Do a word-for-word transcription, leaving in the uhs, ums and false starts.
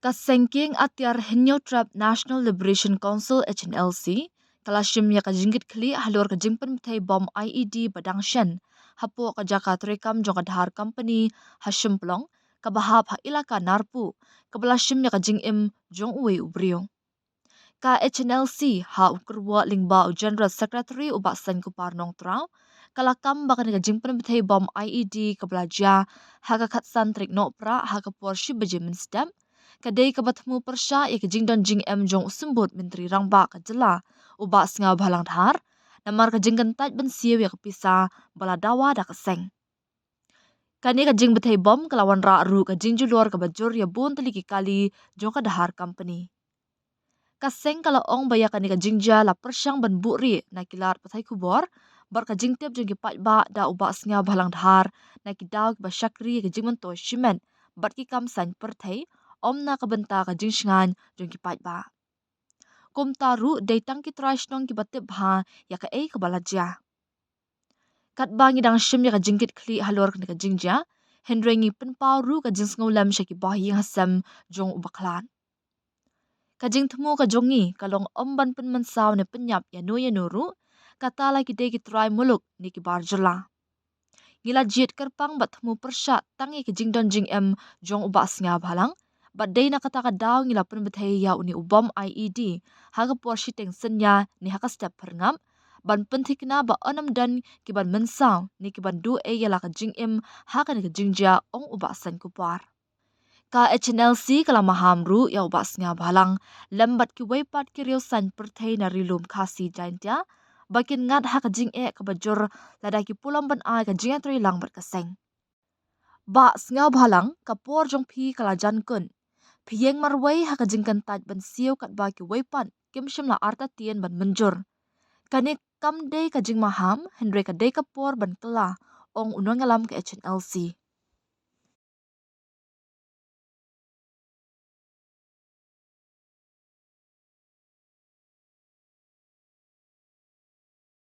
Ka seng kieng atiar Hynñiewtrep National Liberation Council, H N L C, ka la shim ïa ka jingkitkhlieh halor ka jingpynbthei bom I E D ba dang shen hapoh ka jaka treikam jong ka Dhar Company ha Shymplong, kaba hap ha ilaka Narpuh, kaba la shim ïa ka jingim jong uwei u briew. Ka H N L C ha u kyrwoh lyngba u General Secretary u Bah Sainkupar Nongtraw, ka la kam ba kane ka jingpynbthei bom I E D kaba la jia ha ka khatsan tarik Nohprah ha ka por shi baje mynstep, ka dei kaba thmu pyrshah ïa ka jingdon jingem jong u Symbud Myntri Rangbah ka jylla, u Bah Sniawbhalang Dhar, namar ka jingkyntait ban siew ïa ka pisa ba la dawa da ka seng. Kane ka jingbthei bom ka la wanrah ruh ka jingjulor kaba jur ïa bun tylli ki kali jong ka Dhar Company. Ka seng ka la ong ba ïa kane ka jingjia la pyrshang ban buhrieh na ki lad pathai khubor bad ka jingtip jong ki paidbah da u Bah Sniawbhalang Dhar na ki daw kiba shakri ïa ka jingmyntoi shimet bad ki kam saiñ pyrthei, ym na ka bynta ka jingshngaiñ jong ki paidbah. Kumta ruh dei tang ki trai shnong kiba tip bha ïa kaei kaba la jia. Katba ngi dang shim ïa ka jingkitkhlieh halor kane ka jingjia, hynrei ngi pynpaw ruh ka jingsngewlem sha ki bahaïing hasem jong u bakhlad. Ka jingthmu ka jong ngi ka long ym ban pynmynsaw ne pynïap ïano ïano ruh, kata la ki dei ki trai muluk ne ki bar jylla. Ngi la jied kyrpang bad thmu pyrshah tang ïa ka jingdon jingem jong u Bah Sniawbhalang, bad dei na kata ka daw ngi la pynbthei ïa une u bom I E D ha ka por shiteng synñia ne ha ka step phyrngap, ban pynthikna ba yn ym don ki ban mynsaw ne ki ban duh ei ïa la ka jingim ha kane ka jingjia, ong u Bah Sainkupar. Ka H N L C ka la maham ruh ïa u Bah Sniawbhalang lem bad kiwei pat ki riew saiñ pyrthei na Ri Lum Khasi Jaiñtia ba kin ngat ha ka jingeh kaba jur lada ki pulom ban ai ka jingïatreilang bad ka seng. Bah Sniawbhalang, ka por jong phi ka la jan kut. Phi ïeng marwei ha ka jingkyntait ban siew katba kiwei pat kim shym la artatien ban mynjur. Kane kam dei ka jingmaham, hynrei ka dei ka por ban kylla, ong u nongïalam ka H N L C.